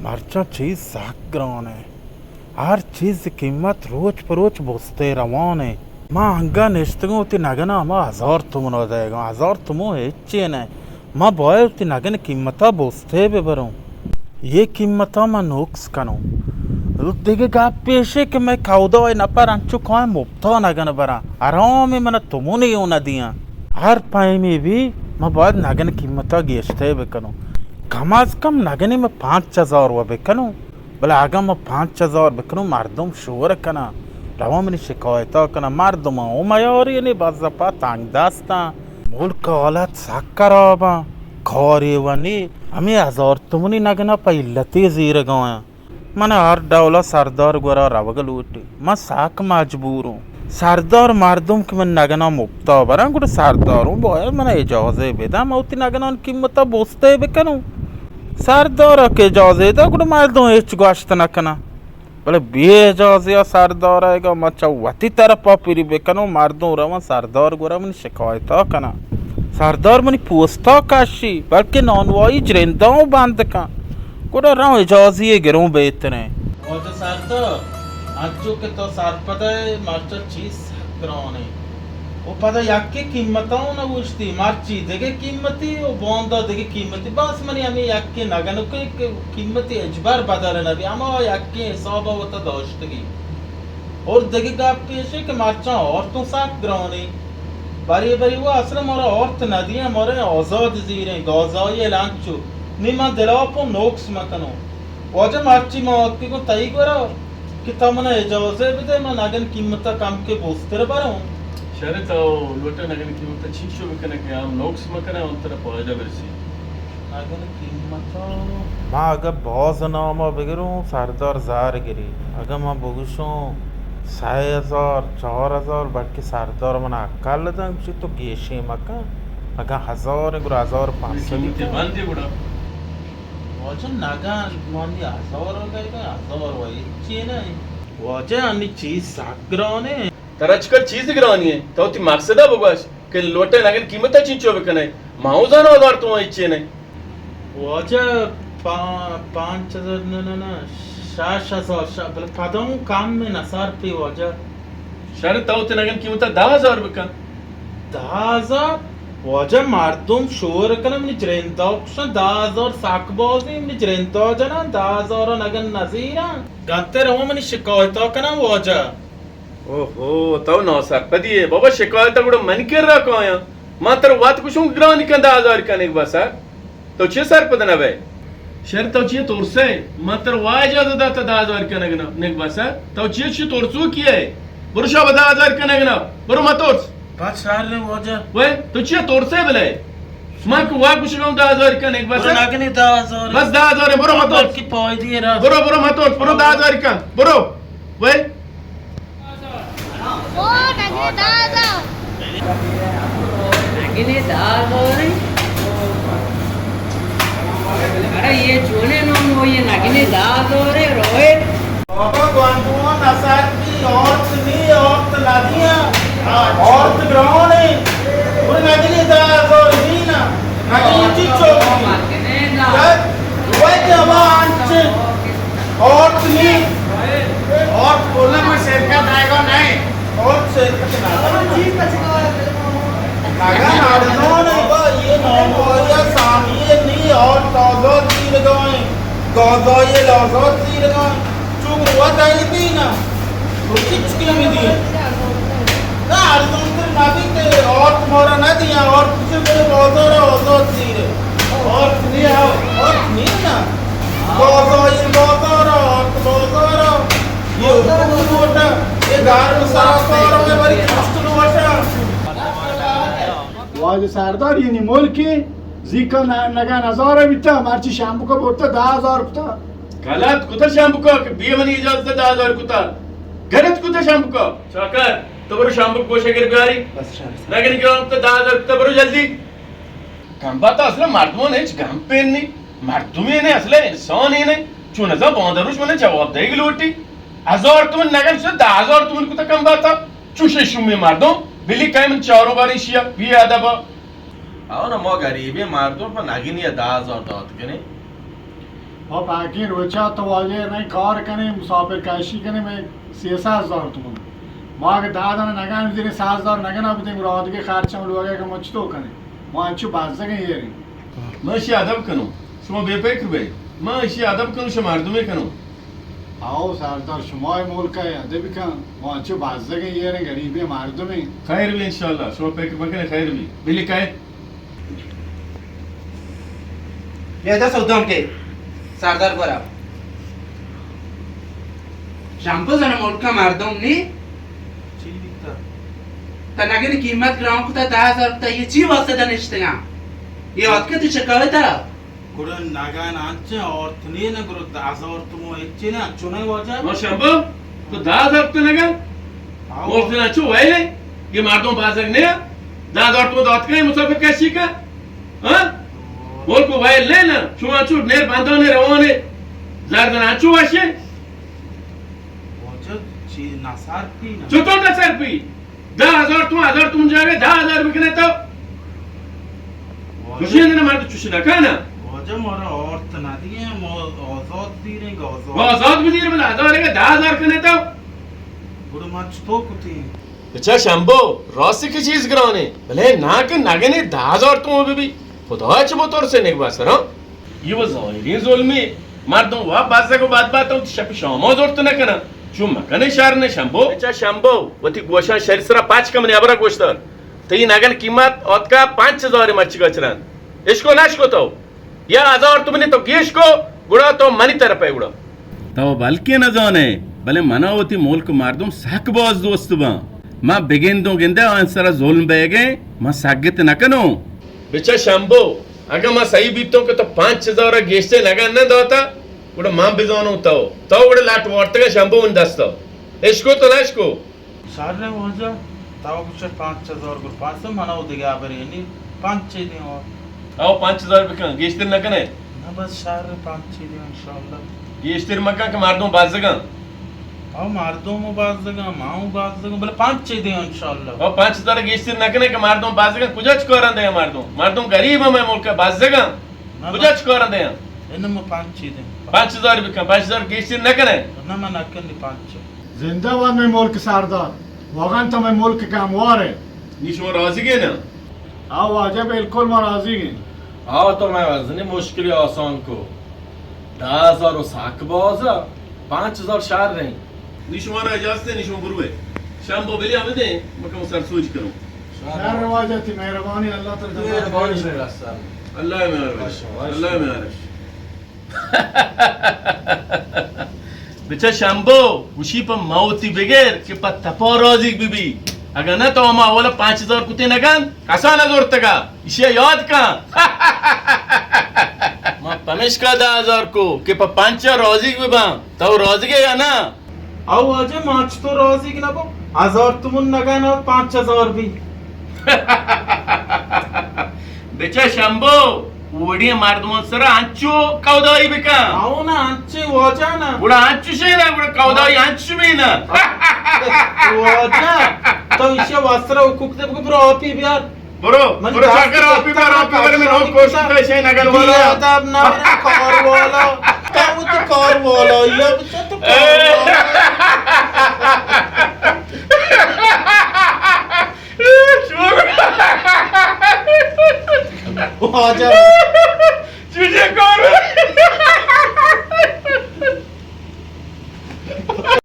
مرچاں چیز سک گران انت۔ ہر چیز قیمت روچ پہ روچ بستے روان انت۔ ما انگا نشتگوں وتی نگنا ہما ہزار تومن ء دئیگاں۔ ہزار تومن ہچی نہ انت۔ ما باید وتی نگن قیمتا بستے ببروں۔ یہ قیمتا ما نقص کنوں۔ دگہ گپ پیشے کہ مئے کودائے نپر انچو کائیں مپتا نگن براں۔ حرام من تومنے اوں ندیاں۔ ہر پیمے بی ما باید نگن قیمتا گیشتے بکنوں۔ کم از کم نگنے ما پانچ ہزار و بکنوں۔ بلے اگاں ما پانچ ہزار بکنوں، مردم شور کناں، رواں منی شکایتا کناں، مردماں او میاری نی، بزاں پہ تنگ دستاں۔ ملک حالت سک خراباں، کارے و نی، ہمے ہزار تومنی نگنا پہ علتے زیرگایاں۔ من ہر ڈولا سردار گورا روگ لوٹی، من سک مجبوروں۔ سردار مردم کہ من نگنا مپتا براں، گڑا سرداروں باید من اجازہ بداں، من وتی نگنان قیمتا بستے بکنوں۔ سردار کہ اجازہ دا، گڑا مردم ہچ گوشت نکناں۔ بلے بے اجازہ سردار آئیگا، من چہ وتی طرفا پری بکنوں، مردم رواں سردار گورا من شکایتا کناں۔ سردار منی پوستا کشی، بلکہ نانوائی جرنداں بند کن۔ گڑا رواں اجازہ گروں بہتریں۔ واجہ سردار، انچو کہ تو سرپد ئے، مرچاں چیز سک گران انت۔ و پدا یکے قیمتا اوں نہ گوشتی، مرچی دگہ قیمتی و باندا دگہ قیمتی۔ بس منی ہمے یکے نگنکے کہ قیمتی ہچبر بدل نہ بی، ہما یکے حسابا وتا داشتگی۔ اور دگہ گپ ایشے کہ مرچاں آرتوں سک گران انت۔ بری بری و اصلا مارا آرت ندیاں، مارا آزاد زیریں، گازائیل انچو۔ نی من دلاپوں نقص مکنوں۔ واجہ مرچی ما آتکگوں تئی گورا کہ تو منا اجازہ بدے، من نگن قیمتا کمکے بستر بروں۔ شر، تو لوٹے نگن قیمتا چینچو بکنے کہ ہم نقص مکنے، ہم ترا فائدہ برسی۔ نگن قیمتا؟ ما اگہ باز ناما بگروں، سردار زار گری۔ اگہ ما بگوشوں سئے ہزار، چار ہزار، بلکہ سردار منا اکل دنت، گوشی تو گیشیں مکن۔ اگہ ہزار، گڑا ہزار پانچ سد قیمتی بندی گڑا۔ واجہ نگن، مانی ہزار و گئے، ہزار و ہچی نہ۔ واجہ انی چیز سک گران انت۔ ترا چکر چیز گرانی انت؟ تو وتی مقصدا بگوش کہ لوٹے نگن قیمتا چینچو بکنے۔ ما اوں زاناں ہزار تومن ہچی نہ۔ واجہ پا-، پانچ ہزار نہ، نہ، نہ، شش ہزار، ش-، بلے پدا اوں کم انت نہ سر پی واجہ۔ شر، تو وتی نگن قیمتا دہ ہزار بکن۔ دہ ہزار؟ واجہ مردم شور کناں، منی جرندا کشاں، دہ ہزار سک بازیں، منی جرندا جناں، دہ ہزار نگن نزیراں۔ گنتے رواں منی شکایتا کناں واجہ۔ اوہو، تو ناسرپدی ئے۔ بابا شکایتا گڑا من کرا کایاں۔ من ترا وت گوشوں گرانی کن دہ ہزار کنگ بسر۔ تو چے سرپد نہ بئے؟ شر، تو چیا ترسئے؟ من ترا وا اجازت داتا دہ ہزار کنگ نہ، نگ بس ء؟ تو چیا چی ترسوکی ئے؟ برو شابا دہ ہزار کنگ نہ، برو مہ ترس۔ بس شر واجہ۔ وے، تو چیا ترسئے بلے؟ من کہ وا گوشگاں دہ ہزار کنگ بس ء؟ برو نگنی دہ ہزار۔ بس دہ ہزار، برو مہ ترس۔ بلکہ پائدی را۔ برو، برو مہ ترس، برو دہ ہزار کن، برو۔ وے۔ او، نگنے دہ ہزار۔ نگنے دہ ہزار۔ اڑے، یہ چونے نو نو، یہ نگنے دہ ہزار روئے۔ بابا، گوانڈوان اثر کی عورت نی، عورت ندیاں، عورت گران ہے۔ وہ نگنے دہ ہزار نی نا، نگنے چی چوکی۔ نگنے دہ۔ وہ جوان چی۔ آرت نی، آرت بولنا کوئی شرکت آئے گا نہیں۔ آرت شرکت نہ۔ نگن ارزان ہے با، یہ نانواری ثانیہ نی، آرت تازہ زیرگائیں، گازائیل آزاد زیرگائیں، چوک روت آئی بھی نا۔ تو چچ قیمتی ئے؟ نہ، ارزانتر نہ بیت، آرت مارا نہ دیاں، آرت چہ برے بازار ء آزاد زیرے۔ آرت نی، آرت نی نا۔ بازار، بازار، آرت بازار۔ یہ حکومت ووٹ ء، یہ گھر سرا کار میں بری کشت لوٹ ء۔ واجہ سردار، یعنی ملک زیکا نگن ہزار بیتا، مرچی شمبو کا بوتا دہ ہزار کتا۔ غلط کتا شمبو کا کہ بے منی اجازت دہ ہزار کتا۔ غلط کتا شمبو کا۔ چاکر، تو برو شمبو گوشہ گر بیاری۔ بس شر۔ نگن گران کتا دہ ہزار کتا، برو جلدی۔ کمباتا اصلا مردمان ہچ گم پین نی۔ مردمی نے اصلا انسانی نے۔ چون ازا باندروش من جواب دے گلوٹی۔ ہزار تومن نگن شد، دہ ہزار تومن کتا کمباتا۔ چوشے شومیں مردم، بلی کئے من چاروں باریں شیا، بی ادبا۔ او نا، ما غریبیں مردم پہ نگنی ء دہ ہزار دات کنیں۔ ما پاکیں روچا تو واجہ نہ کار کنیں، مسافر کشی کنیں، مئے سیصد ہزار تومن۔ ما اگہ دہ دانہ نگن بزیریں، سد ہزار نگنا بدیں، گڑا آدگہ خرچ ہم لوگا کہ ما چطور کنیں؟ ما انچو بزگیں ایریں۔ من اشی ادب کنوں، شما بے فکر بئے۔ من اشی ادب کنوں، شما مردمے کنوں۔ آؤ سردار، شما اے ملک ء ادب کن، ما انچو بزگیں ایریں، غریبیں مردمیں۔ خیر بی انشاءاللہ، شما فکر مکنے، خیر بی۔ بلی کئے؟ بیا دست ء دم کے سردار گورا۔ شمبو زن ملک ء مردم نی؟ چی بیتا؟ تا نگن قیمت گران کتا، دہ ہزار کتا، یہ چی واسطہ دا نشتگاں؟ یہ آتکہ تو شکایت ء؟ گڑا نگن انچیں آرت نی نہ، گڑا دہ ہزار تومن ہچی نہ، انچو نہ واجہ؟ ما شمبو، تو دہ ہزار تو نگن؟ آؤ۔ آرت نہ انچو ویلے، یہ مردم بازگ نیا، دہ ہزار تومن دات کئے مسافر کشی کا؟ ہاں؟ ملک ویل نہ نہ، شما انچو نیر بندان روانے، زردن انچو وشے؟ واجہ چی نہ سر پی نہ؟ چطور نہ سر پی؟ دہ ہزار تومن، ہزار تومن جاگہ دہ ہزار بکنے تو۔ واجہ۔ خوشی اندر مرد چوش نہ کانا۔ واجہ مارا آرت نہ دیے، ما آزاد دیریں گا، آزاد۔ وہ آزاد بدیر بلا ہزار ہے، دہ ہزار کنے تو۔ گڑا ما چطور کتی؟ بچا شمبو، راستی کہ چیز گرانے، بلے نا کہ نگنے دہ ہزار تومن ببی۔ خدا چہ بترسے نگبا سرا۔ یہ وہ ظاہریں ظلمے۔ مردم وا بزگ و بدبخت انت، شپ شاما زرت نہ کنن۔ چو مکنے شر نہ شمبو۔ اچا شمبو، وتی گوشاں شری سرا پچ کن، منی ہبرا گوش دار۔ تئی نگن قیمت آتکا پنچ ہزار مرچی گچران۔ اشکو نشکو تو۔ یا ہزار تو منی تو گیش کو، گڑا تو منی طرف ہے گڑا۔ تو بلکیں نہ زانے، بلے منا وتی ملک مردم سک باز دوست باں۔ من بگندوں گندے آن سرا ظلم بیگیں، من سگت نہ کنوں۔ بچا شمبو، اگاں ما سہی بیتوں کہ تو پنچ ہزار ء گیشتر نگن نہ داتا، گڑا من بزانوں تو، تو گڑا لٹ وارتگ شمبو من دستا۔ اشکو تو نشکو؟ شر واجہ، تو گوشے پنچ ہزار گڑا پنچ سد، من او دگہ ہبرے نی، پنچے دیاں۔ او پنچ ہزار بکن، گیشتر نہ کنے؟ نہ بس شر پنچے دیاں انشاءاللہ۔ گیشتر مکن کہ مردم بزگاں۔ او مردم و بزگاں، ما و بزگاں، بلے پنچے دیاں انشاءاللہ۔ او پنچ ہزار گیشتر نہ کنے کہ مردم بزگاں، کجا چکاراں دیاں مردم؟ مردم غریب ہمے ملک بزگاں۔ نہ کجا بس۔ چکاراں دیاں؟ انم پنچے دیاں۔ پنچ ہزار بکن، پنچ ہزار گیشتر نہ کنے؟ نہ من نہ کنی پنچ۔ زندہ باد مئے ملک سردار، واقعاً تو مئے ملک ء کموار ئے۔ نی شما راضی گے نا؟ آ واجہ بالکل ما راضی گیں۔ آ تو مئے وزنی مشکلی آسان کو۔ دہ ہزار و سک باز ء، پنچ ہزار شر ایں۔ نی شما را اجازت ہے، نی شما بروے۔ شمبو بلی ہمیں دیں، مکہ سر سوج کروں۔ شر واجہ تی مہربانی، اللہ تعالی۔ مہربانی شما رسن۔ اللہ مہربانی۔ اللہ مہربانی۔ بچا شمبو، گوشی پہ موتی بگر کہ پہ تپا راضی ببی۔ اگاں نہ تو ہما اولا پنچ ہزار کتے نگن، کسا نہ زورتگا۔ ایشی یاد کن۔ ما پمشکا دہ ہزار کو کہ پہ پنچا راضی ببن۔ تو راضی گے یا نہ؟ او واجہ ما چتو راضی نہ بو؟ ہزار تومن نگن اور پنچ ہزار بی۔ بچا شمبو، وڑیں مردمان سرا انچو کودائی بکن۔ آؤ نا، انچے واجہ نا۔ گڑا انچو شے نا، گڑا کودائی انچو بی نا۔ واجہ، تو ایشی واسرا حقوق دے بگو، برو آپی بیار۔ برو، من برو دست چاکر، آپی بیار، آپی بیار، من ہم کوشش کتا، شے نگن والا۔ بے ادب نہ، کار والا۔ تو تو کار والا، یا بچا تو کار والا۔ واجہ۔ چوشیں کار۔